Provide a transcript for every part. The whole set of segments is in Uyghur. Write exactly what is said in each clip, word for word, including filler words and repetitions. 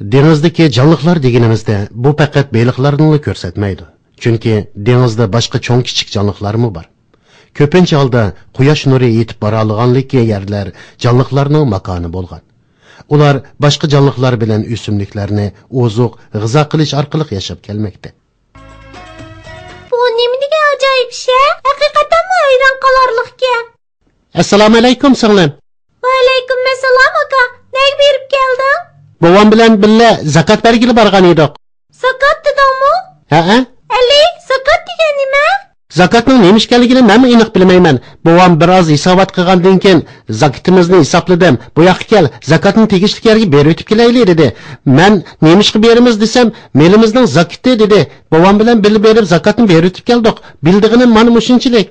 دېڭىزدىكى جانلىقلار دېگىنىمىزدە، بۇ پەقەت بېلىقلارنىلا كۆرسەتمەيدۇ. چۈنكى دېڭىزدا باشقا چوڭ-كىچىك جانلىقلارمۇ بار. كۆپىنچە ھالدا قۇياش نۇرى يېتىپ بارالىغانلىكى يەرلەر جانلىقلارنىڭ ماكانى بولغان. ئۇلار باشقا جانلىقلار بىلەن ئۆسۈملۈكلەرنى ئوزۇق، غىزا قىلىش ئارقىلىق ياشاپ كەلمەكتە. بۇ نېمە دېگەن ئاجايىپ ئىش ھە؟ ھەقىقەتەنمۇ ھەيران قالارلىقكەن. ئەسسالامۇ ئەلەيكۇم، سىڭلىم. ۋەئەلەيكۇم ئەسسالام، ئاكا. نەگە بېرىپ كەلدىڭ؟ بوۋام بىلەن بىللە زاكات بەرگىلى بارغان ئىدۇق. زاكات دېدىڭمۇ؟ ھەئە. ئەلى، زاكات دېگەن نېمە؟ زاكاتنىڭ نېمە ئىكەنلىكىنى مەنمۇ ئېنىق بىلمەيمەن. بوۋام بىر ئاز ھېسابات قىلغاندىن كېيىن، زاكىتىمىزنى ھېسابلىدىم. بۇ ياققا كەل، زاكاتنى تېگىشلىك يەرگە بېرىۋېتىپ كېلەيلى، دېدى. مەن نېمىشقا بېرىمىز دېسەم، مېلىمىزنىڭ زاكىتى، دېدى. بوۋام بىلەن بىللە بېرىپ زاكاتنى بېرىۋېتىپ كەلدۇق. بىلىدىغىنىم مانا مۇشۇنچىلىك.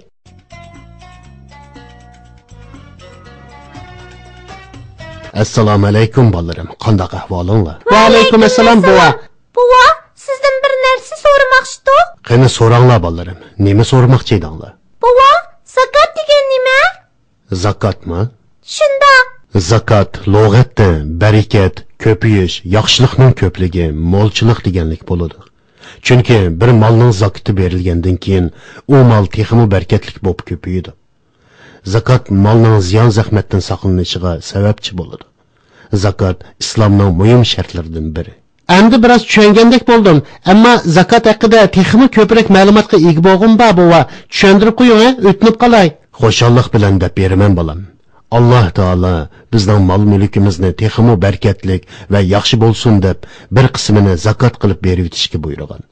ئەسسالامۇ ئەلەيكۇم، بالىلىرىم. قانداق ئەھۋالىڭلار؟ ۋەئەلەيكۇم ئەسسالام، بوۋا. بوۋا، سىزدىن بىر نەرسە سورىماقچىدۇق. قېنى سوراڭلار، بالىلىرىم. نېمە سورىماقچى ئىدىڭلار؟ بوۋا، زاكات دېگەن نېمە؟ زاكاتمۇ؟ شۇنداق. زاكات لۇغەتتە بەرىكەت، كۆپىيىش، ياخشىلىقنىڭ كۆپلۈكى، مولچىلىق دېگەنلىك بولىدۇ. چۈنكى بىر مالنىڭ زاكىتى بېرىلگەندىن كېيىن، ئۇ مال تېخىمۇ بەرىكەتلىك بولۇپ كۆپىيىدۇ. زاكات مالنىڭ زىيان-زەخمەتتىن ساقلىنىشىغا سەۋەبچى بولىدۇ. زاكات ئىسلامنىڭ مۇھىم شەرتلىرىدىن بىرى. ئەمدى بىراز چۈشەنگەندەك بولدۇم، ئەمما زاكات ھەققىدە تېخىمۇ كۆپرەك مەلۇماتقا ئىگە بولغۇم بار، بوۋا. چۈشەندۈرۈپ قويۇڭ ھە، ئۆتۈنۈپ قالاي. خۇشاللىق بىلەن دەپ بېرىمەن، بالام. ئاللاھ تائالا بىزنىڭ مال-مۈلكىمىزنى تېخىمۇ بەرىكەتلىك ۋە ياخشى بولسۇن دەپ، بىر قىسمىنى زاكات قىلىپ بېرىۋېتىشكە بۇيرۇغان.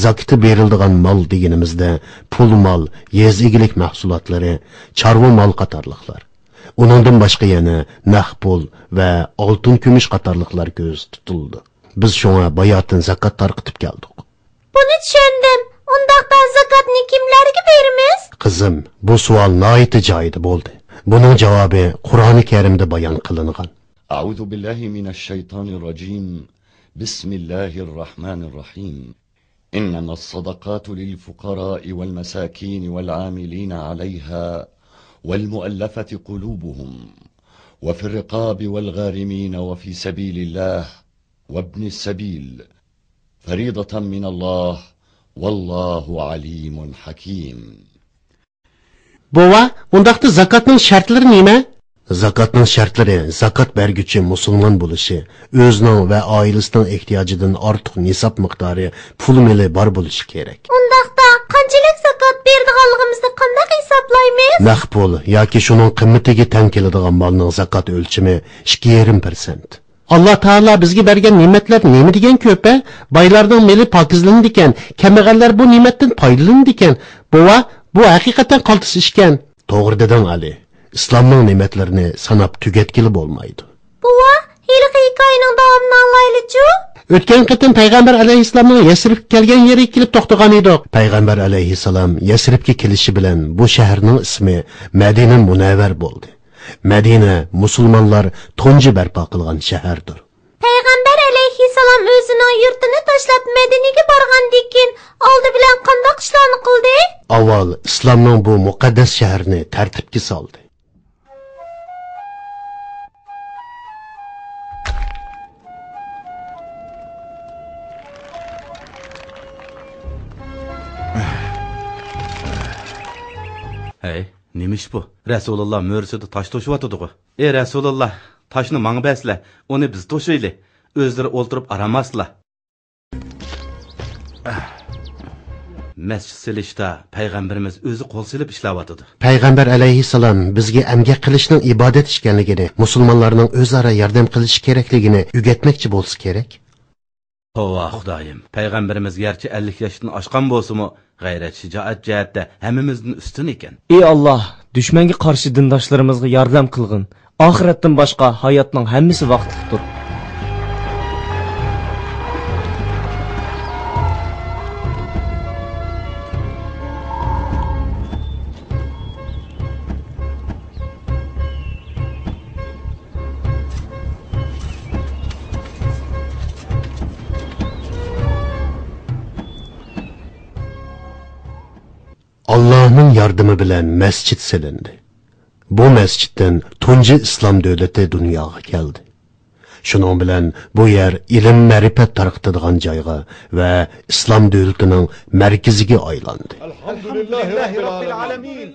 زاكىتى بېرىلىدىغان مال دېگىنىمىزدە پۇل مال، يېزا ئىگىلىك مەھسۇلاتلىرى، چارۋا مال قاتارلىقلار. ئۇنىڭدىن باشقا يەنە نەق پۇل ۋە ئالتۇن، كۈمۈش قاتارلىقلار كۆزدە تۇتۇلىدۇ. بىز شۇڭا باياتىن زاكات تارقىتىپ كەلدۇق. بۇنى چۈشەندىم. ئۇنداقتا زاكاتنى كىملەرگە بېرىمىز؟ قىزىم، بۇ سوئال ناھايىتى جايىدا بولدى. بۇنىڭ جاۋابى قۇرئانى كەرىمدە بايان قىلىنغان. أعوذ بالله من الشيطان الرجيم. بسم الله الرحمن الرحيم. إنما الصدقات للفقراء والمساكين والعاملين عليها والمؤلفة قلوبهم وفي الرقاب والغارمين وفي سبيل الله وابن السبيل فريضة من الله والله عليم حكيم. بوۋا، ئۇنداقتا زاكاتنىڭ شەرتلىرى نېمە؟ زاكاتنىڭ شەرتلىرى زاكات بەرگۈچى مۇسۇلمان بولۇشى، ئۆزىنىڭ ۋە ئائىلىسىنىڭ ئېھتىياجىدىن ئارتۇق نىساب مىقدارى پۇل مېلى بار بولۇشى كېرەك. ئۇنداقتا، قانچىلىك زاكات بېرىدىغانلىقىمىزنى قانداق ھېسابلايمىز؟ نەق پۇل ياكى شۇنىڭ قىممىتىگە تەڭ كېلىدىغان مالنىڭ زاكات ئۆلچىمى ئىككى يېرىم پىرسەنت. ئاللا تائالا بىزگە بەرگەن نېمەتلەر نېمە دېگەن كۆپ ھە؟ بايلارنىڭ مېلى پاكىزلىنىدىكەن، كەمبەغەللەر بۇ نېمەتتىن پايدىلىنىدىكەن. بوۋا، بۇ ھەقىقەتەن قالتىس ئىشكەن. توغرا دېدىڭ، ئەلى. ئىسلامنىڭ نېمەتلىرىنى ساناپ تۈگەتكىلى بولمايدۇ. بوۋا، ھېلىقى ھېكايىنىڭ داۋامىنى ئاڭلايلىچۇ؟ ئۆتكەن قېتىم پەيغەمبەر ئەلەيھىسسالامنىڭ يەسرىبكە كەلگەن يېرىگە كېلىپ توختىغان ئىدۇق. پەيغەمبەر ئەلەيھىسسالام يەسرىبكە كېلىشى بىلەن بۇ شەھەرنىڭ ئىسمى مەدىنە مۇنەۋۋەر بولدى. مەدىنە مۇسۇلمانلار تۇنجى بەرپا قىلغان شەھەردۇر. پەيغەمبەر ئەلەيھىسسالام ئۆزىنىڭ يۇرتىنى تاشلاپ مەدىنىگە بارغاندىن كېيىن ئالدى بىلەن قانداق ئىشلارنى قىلدى؟ ئاۋۋال ئىسلامنىڭ بۇ مۇقەددەس شەھىرىنى تەرتىپكە سالدى. ھەي، نېمە ئىش بۇ؟ رەسۇلۇللا مۈرىسىدە تاش توشۇۋاتىدىغۇ. ئى رەسۇلۇللا، تاشنى ماڭا بەرسىلە، ئۇنى بىز توشۇيلى. ئۆزلىرى ئولتۇرۇپ ئارام ئالسىلا. مەسچىت سېلىشتا پەيغەمبىرىمىز ئۆزى قول سېلىپ ئىشلەۋاتىدۇ. پەيغەمبەر ئەلەيھىسسالام بىزگە ئەمگەك قىلىشنىڭ ئىبادەت ئىكەنلىكىنى، مۇسۇلمانلارنىڭ ئۆزئارا ياردەم قىلىشى كېرەكلىكىنى ئۆگەتمەكچى بولسا كېرەك. توۋا خۇدايىم، پەيغەمبىرىمىز گەرچە ئەللىك ياشتىن ئاشقان بولسىمۇ، غەيرەت، شىجائەت جەھەتتە ھەممىمىزدىن ئۈستۈن ئىكەن. ئى ئاللاھ، دۈشمەنگە قارشى دىنداشلىرىمىزغا ياردەم قىلغىن. ئاخىرەتتىن باشقا ھاياتنىڭ ھەممىسى ۋاقىتلىقتۇر. ئاللاھنىڭ ياردىمى بىلەن مەسچىت سېلىندى. بۇ مەسچىتتىن تۇنجى ئىسلام دۆلىتى دۇنياغا كەلدى. شۇنىڭ بىلەن بۇ يەر ئىلىم-مەرىپەت تارقىتىدىغان جايغا ۋە ئىسلام دۆلىتىنىڭ مەركىزىگە ئايلاندى. ئەلھەمدۇلىللاھى رەببىل ئالەمىن.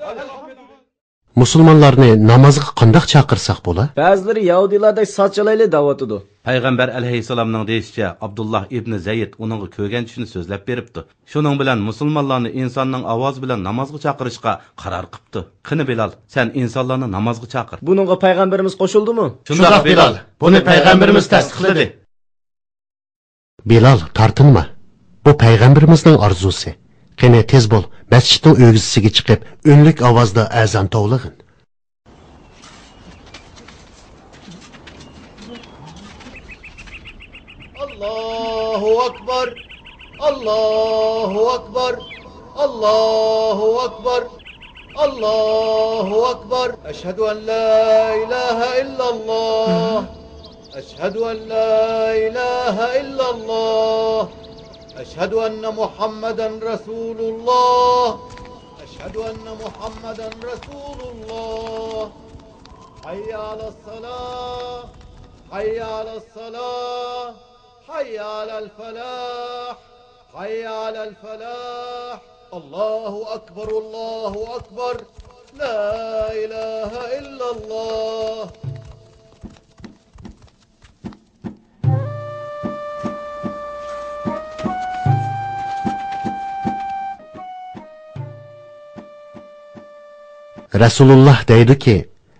مۇسۇلمانلارنى نامازغا قانداق چاقىرساق بولا؟ بەزىلىرى يەھۇدىيلاردەك ساز چالايلى دەۋاتىدۇ. پەيغەمبەر ئەلەيھىسسالامنىڭ دېيىشىچە، ئابدۇللاھ ئىبنى زەيد ئۇنىڭغا كۆرگەن چۈشىنى سۆزلەپ بېرىپتۇ. شۇنىڭ بىلەن مۇسۇلمانلارنى ئىنساننىڭ ئاۋازى بىلەن نامازغا چاقىرىشقا قارار قىپتۇ. قېنى بىلال، سەن ئىنسانلارنى نامازغا چاقىر. بۇنىڭغا پەيغەمبىرىمىز قوشۇلدىمۇ؟ شۇنداق بىلال، بۇنى پەيغەمبىرىمىز تەستىقلىدى. بىلال، تارتىنما. بۇ پەيغەمبىرىمىزنىڭ ئارزۇسى. قېنى، تېز بول، مەسچىتنىڭ ئۆگزىسىگە چىقىپ، ئۈنلۈك ئاۋازدا ئەزان توۋلىغىن. الله أكبر، الله أكبر، الله أكبر، الله أكبر. أشهد أن لا إله إلا الله. أشهد أن لا إله إلا الله. أشهد أن محمدا رسول الله. أشهد أن محمدا رسول الله. حي على الصلاة. حي على الصلاة. حي على الفلاح. حي على الفلاح. الله أكبر، الله أكبر. لا إله إلا الله. رەسۇلۇللاھ دەيدۇكى،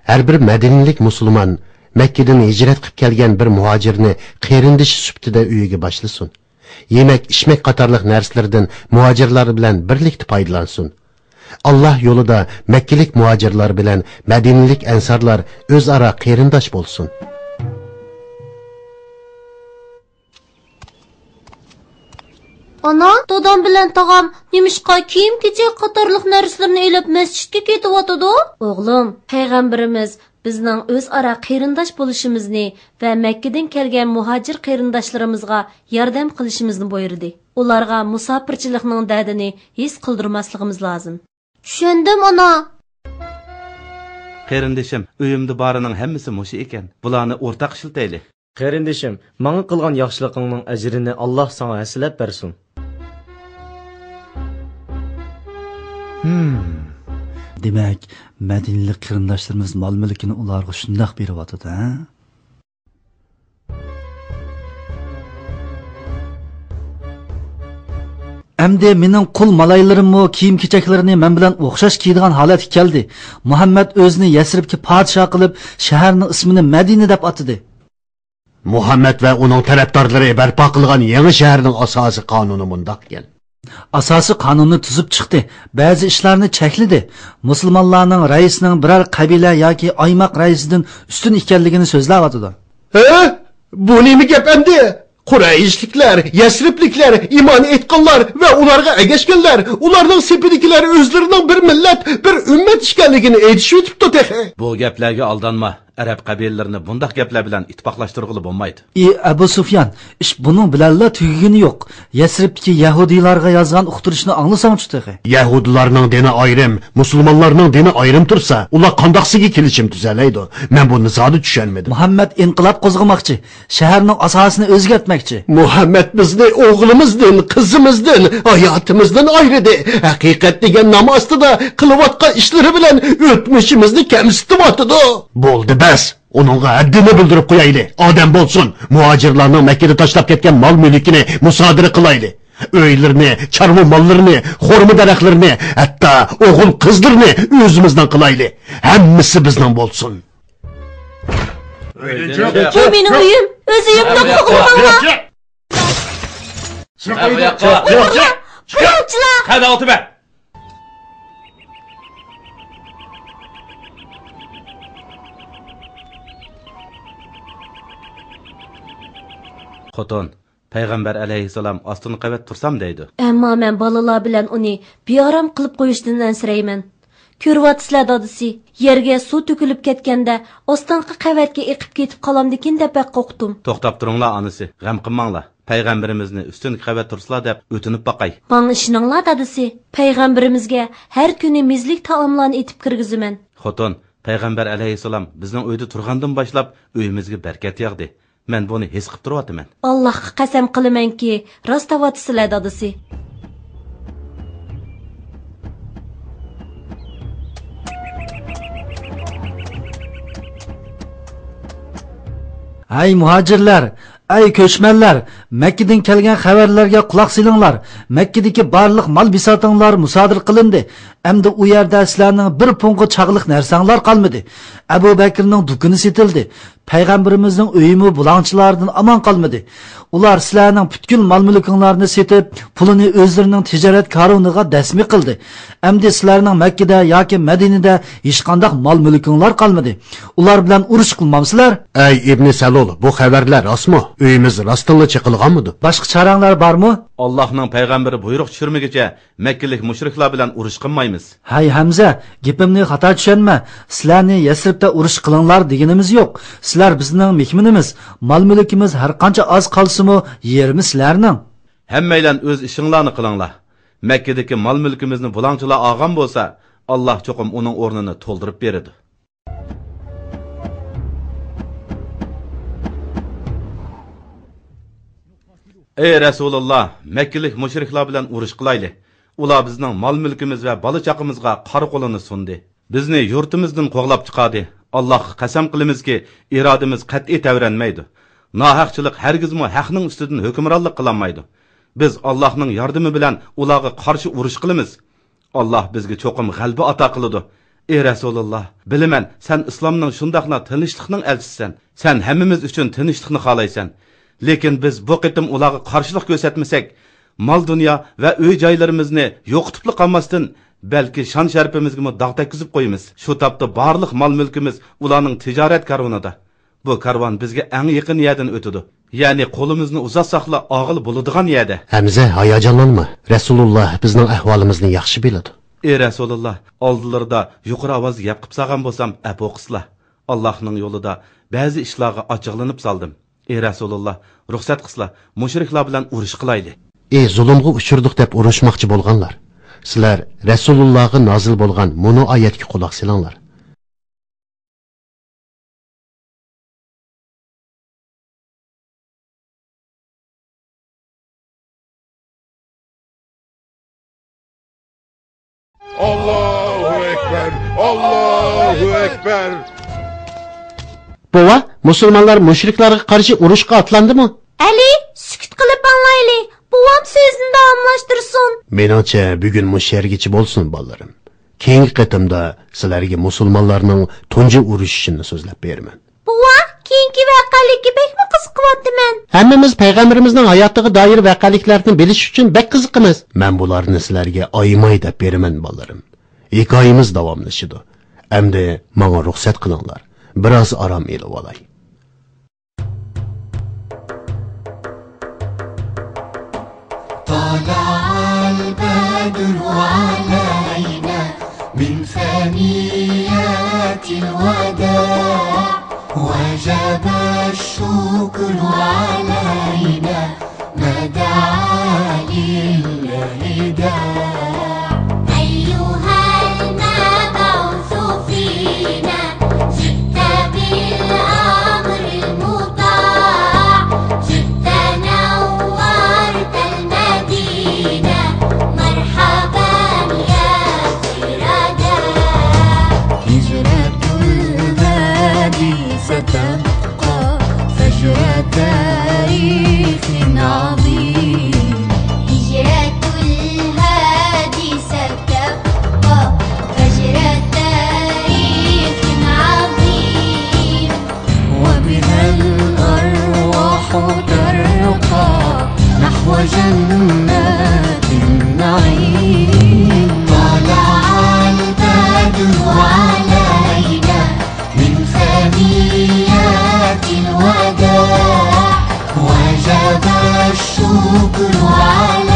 ھەر بىر مەدىنىلىك مۇسۇلمان مەككىدىن ھىجرەت قىلىپ كەلگەن بىر مۇھاجىرنى قېرىندىشى سۈپىتىدە ئۆيىگە باشلىسۇن. يېمەك، ئىچمەك قاتارلىق نەرسىلىرىدىن مۇھاجىرلار بىلەن بىرلىكتە پايدىلانسۇن. ئاللاھ يولىدا مەككىلىك مۇھاجىرلار بىلەن مەدىنىلىك ئەنسارلار ئۆزئارا قېرىنداش بولسۇن. ئانا، دادام بىلەن تاغام نېمىشقا كىيىم-كېچەك قاتارلىق نەرسىلىرىنى ئېلىپ مەسچىتكە كېتىۋاتىدۇ؟ ئوغلۇم، پەيغەمبىرىمىز بىزنىڭ ئۆزئارا قېرىنداش بولۇشىمىزنى ۋە مەككىدىن كەلگەن مۇھاجىر قېرىنداشلىرىمىزغا ياردەم قىلىشىمىزنى بۇيرۇدى. ئۇلارغا مۇساپىرچىلىقنىڭ دەردىنى ھېس قىلدۇرماسلىقىمىز لازىم. چۈشەندىم، ئانا. قېرىندىشىم، ئۆيۈمدە بارىنىڭ ھەممىسى مۇشۇ ئىكەن. بۇلارنى ئورتاق ئىشلىتەيلى. قېرىندىشىم، ماڭا قىلغان ياخشىلىقىڭنىڭ ئەجرىنى ئاللاھ ساڭا ھەسسىلەپ بەرسۇن. ھىم. دېمەك، مەدىنىلىك قېرىنداشلىرىمىز مال-مۈلكىنى ئۇلارغا شۇنداق بېرىۋاتىدۇ، ھە؟ ئەمدى مېنىڭ قۇل مالايلىرىممۇ كىيىم-كېچەكلىرىنى مەن بىلەن ئوخشاش كىيىدىغان ھالەتكە كەلدى. مۇھەممەد ئۆزىنى يەسرىبكە پادىشاھ قىلىپ، شەھەرنىڭ ئىسمىنى مەدىنە دەپ ئاتىدى. مۇھەممەد ۋە ئۇنىڭ تەرەپدارلىرى بەرپا قىلغان يېڭى شەھەرنىڭ ئاساسىي قانۇنى مۇنداقكەن. ئاساسىي قانۇننى تۈزۈپ چىقتى. بەزى ئىشلارنى چەكلىدى. مۇسۇلمانلارنىڭ رەئىسىنىڭ بىرەر قەبىلە ياكى ئايماق رەئىسىدىن ئۈستۈن ئىكەنلىكىنى سۆزلەۋاتىدۇ. ھە؟ بۇ نېمە گەپ ئەمدى؟ قۇرەيشلىكلەر، يەسرىبلىكلەر، ئىمان ئېيتقانلار ۋە ئۇلارغا ئەگەشكەنلەر، ئۇلارنىڭ سېپىدىكىلەر ئۆزلىرىنىڭ بىر مىللەت، بىر ئۈممەت ئىكەنلىكىنى ئېيتىشىۋېتىپتۇ تېخى. بۇ گەپلەرگە ئالدانما. ئەرەب قەبىلىلىرىنى بۇنداق گەپلەر بىلەن ئىتتىپاقلاشتۇرغىلى بولمايدۇ. ئى ئەبۇ سۇفيان، ئىش بۇنىڭ بىلەنلا تۈگىگىنى يوق. يەسرىبتىكى يەھۇدىيلارغا يازغان ئۇقتۇرۇشنى ئاڭلىساڭچۇ تېخى؟ يەھۇدىيلارنىڭ دىنى ئايرىم، مۇسۇلمانلارنىڭ دىنى ئايرىم تۇرسا، ئۇلار قانداقسىگە كېلىشىم تۈزەلەيدۇ؟ مەن بۇنى زادى چۈشەنمىدىم. مۇھەممەد ئىنقىلاب قوزغىماقچى. شەھەرنىڭ ئاساسىنى ئۆزگەرتمەكچى. مۇھەممەد بىزنى ئوغلىمىزدىن، قىزىمىزدىن، ھاياتىمىزدىن ئايرىدى. ھەقىقەت دېگەن نام ئاستىدا قىلىۋاتقان ئىشلىرى بىلەن ئۆتمۈشىمىزنى كەمسىتىۋاتىدۇ. بولدى، بەس! ئۇنىڭغا ھەددىنى بىلدۈرۈپ قويايلى. ئادەم بولسۇن، مۇھاجىرلارنىڭ مەككىدە تاشلاپ كەتكەن مال-مۈلكىنى مۇسادىرە قىلايلى. ئۆيلىرىنى، چارۋا ماللىرىنى، خورما دەرەخلىرىنى، ھەتتا ئوغۇل-قىزلىرىنى ئۆزىمىزنىڭ قىلايلى. ھەممىسى بىزنىڭ بولسۇن. بۇ مېنىڭ ئۆيۈم. ئۆز ئۆيۈمنى قوغلىماڭلار. قوغلىماڭلار. قوغلىماڭلار. خوتۇن، پەيغەمبەر ئەلەيھىسسالام ئاستىنقى قەۋەت تۇرسام دەيدۇ. ئەمما مەن بالىلار بىلەن ئۇنى بىئارام قىلىپ قويۇشتىن ئەنسىرەيمەن. كۆرۈۋاتىسىلەر دادىسى، يەرگە سۇ تۆكۈلۈپ كەتكەندە ئاستىنقى قەۋەتكە ئېقىپ كېتىپ قالامدىكىن دەپ بەك قورقتۇم. توختاپ تۇرۇڭلار ئانىسى، غەم قىلماڭلار. پەيغەمبىرىمىزنى ئۈستۈنكى قەۋەت تۇرسىلا دەپ ئۆتۈنۈپ باقاي. ماڭا ئىشىنىڭلار دادىسى، پەيغەمبىرىمىزگە ھەر كۈنى مېزىلىك تائاملارنى ئېتىپ كىرگۈزىمەن. خوتۇن، پەيغەمبەر ئەلەيھىسسالام بىزنىڭ ئۆيدە تۇرغاندىن باشلاپ ئۆيىمىزگە بەرىكەت ياغدى. مەن بۇنى ھېس قىپ تۇرۇۋاتىمەن. ئاللاھقا قەسەم قىلىمەنكى، راست دەۋاتىسىلەر، دادىسى. ھەي مۇھاجىرلار، ئەي كۆچمەنلەر، مەككىدىن كەلگەن خەۋەرلەرگە قۇلاق سېلىڭلار. مەككىدىكى بارلىق مال بىساتىڭلار مۇسادىرە قىلىندى. ئەمدى ئۇ يەردە سىلەرنىڭ بىر پۇڭغا چاغلىق نەرسەڭلار قالمىدى. ئەبۇ بەكرىنىڭ دۇكىنى سېتىلدى. پەيغەمبىرىمىزنىڭ ئۆيىمۇ بۇلاڭچىلاردىن ئامان قالمىدى. ئۇلار سىلەرنىڭ پۈتكۈل مال-مۈلكۈڭلارنى سېتىپ، پۇلىنى ئۆزلىرىنىڭ تىجارەت كارۋىنىغا دەسمى قىلدى. ئەمدى سىلەرنىڭ مەككىدە ياكى مەدىنىدە ھېچقانداق مال-مۈلكۈڭلار قالمىدى. ئۇلار بىلەن ئۇرۇش قىلمامسىلەر؟ ئەي ئىبنى سەلۇل، بۇ خەۋەرلەر راستمۇ؟ ئۆيىمىز راستتىنلا چېقىلغانمىدۇ؟ باشقا چارەڭلار بارمۇ؟ ئاللاھنىڭ پەيغەمبىرى بۇيرۇق چۈشۈرمىگۈچە مەككىلىك مۇشرىكلار بىلەن ئۇرۇش قىلمايمىز. ھەي ھەمزە، گېپىمنى خاتا چۈشەنمە. سىلەرنى يەسرىبتە ئۇرۇش قىلىڭلار دېگىنىمىز يوق. سىلەر بىزنىڭ مېھمىنىمىز. مال-مۈلكىمىز ھەر قانچە ئاز قالسىمۇ، يېرىمى سىلەرنىڭ. ھەممەيلەن ئۆز ئىشىڭلارنى قىلىڭلار. مەككىدىكى مال-مۈلكىمىزنى بۇلاڭچىلار ئالغان بولسا، ئاللاھ چوقۇم ئۇنىڭ ئورنىنى تولدۇرۇپ بېرىدۇ. ئەي رەسۇلۇللاھ، مەككىلىك مۇشرىكلار بىلەن ئۇرۇش قىلايلى. ئۇلار بىزنىڭ مال-مۈلكىمىز ۋە بالا-چاقىمىزغا قارا قولىنى سۇندى. بىزنى يۇرتىمىزدىن قوغلاپ چىقاردى. ئاللاھقا قەسەم قىلىمىزكى، ئىرادىمىز قەتئىي تەۋرەنمەيدۇ. ناھەقچىلىق ھەرگىزمۇ ھەقنىڭ ئۈستىدىن ھۆكۈمرانلىق قىلالمايدۇ. بىز ئاللاھنىڭ ياردىمى بىلەن ئۇلارغا قارشى ئۇرۇش قىلىمىز. ئاللاھ بىزگە چوقۇم غەلىبە ئاتا قىلىدۇ. ئى رەسۇلۇللاھ، بىلىمەن، سەن ئىسلامنىڭ شۇنداقلا تىنچلىقنىڭ ئەلچىسىسەن. سەن ھەممىمىز ئۈچۈن تىنچلىقنى خالايسەن. لېكىن بىز بۇ قېتىم ئۇلارغا قارشىلىق كۆرسەتمىسەك، مال-دۇنيا ۋە ئۆي-جايلىرىمىزنى يوقىتىپلا قالماستىن، بەلكى شان-شەرىپىمىزگىمۇ داغ تەگكۈزۈپ قويىمىز. شۇ تاپتا بارلىق مال-مۈلكىمىز ئۇلارنىڭ تىجارەت كارۋىنىدا. بۇ كارۋان بىزگە ئەڭ يېقىن يەردىن ئۆتىدۇ. يەنى قولىمىزنى ئۇزاتساقلا ئالغىلى بولىدىغان يەردە. ھەمزە، ھاياجانلانما. رەسۇلۇللاھ بىزنىڭ ئەھۋالىمىزنى ياخشى بىلىدۇ. ئى رەسۇلۇللاھ، ئالدىلىرىدا يۇقىرى ئاۋازدا گەپ قىپ سالغان بولسام، ئەپۇ قىلسىلا. ئاللاھنىڭ يولىدا بەزى ئىشلارغا ئاچچىقلىنىپ سالدىم. ئى رەسۇلۇللاھ، رۇخسەت قىلسىلا، مۇشرىكلار بىلەن ئۇرۇش قىلايلى. ئى زۇلۇمغا ئۇچرىدۇق دەپ ئۇرۇشماقچى بولغانلار، سىلەر رەسۇلۇللاھقا نازىل بولغان مۇنۇ ئايەتكە قۇلاق سېلىڭلار. ئاللاھۇ ئەكبەر، ئاللاھۇ ئەكبەر. بوۋا، مۇسۇلمانلار مۇشرىكلارغا قارشى ئۇرۇشقا ئاتلاندىمۇ؟ ئەلى، سۈكۈت قىلىپ ئاڭلايلى. بوۋام سۆزىنى داۋاملاشتۇرسۇن. مېنىڭچە، بۈگۈن مۇشۇ يەرگىچە بولسۇن، بالىلىرىم. كېيىنكى قېتىمدا سىلەرگە مۇسۇلمانلارنىڭ تۇنجى ئۇرۇشۇشىنى سۆزلەپ بېرىمەن. بوۋا، كېيىنكى ۋەقەلىككە بەكمۇ قىزىقىۋاتىمەن. ھەممىمىز پەيغەمبىرىمىزنىڭ ھاياتىغا دائىر ۋەقەلىكلەرنى بىلىش ئۈچۈن بەك قىزىقىمىز. مەن بۇلارنى سىلەرگە ئايىماي دەپ بېرىمەن، بالىلىرىم. ھېكايىمىز داۋاملىشىدۇ. ئەمدى ماڭا رۇخسەت قىلىڭلار، بىراز ئارام ئېلىۋالاي. طلع البدر علينا من ثنيات الوداع، وجب الشكر علينا ما دعا لله داع. أيها المبعوث فينا، جئت بالأمر المطاع، جئت نورت المدينة، مرحبا يا خير داع. هجرة الهادي ستبقى فجر تاريخ عظيم. هجرة الهادي ستبقى فجر تاريخ عظيم. وبها الأرواح ترقى نحو جنات النعيم. طلع البدر علينا من ثنيات الوداع، وجب الشكر على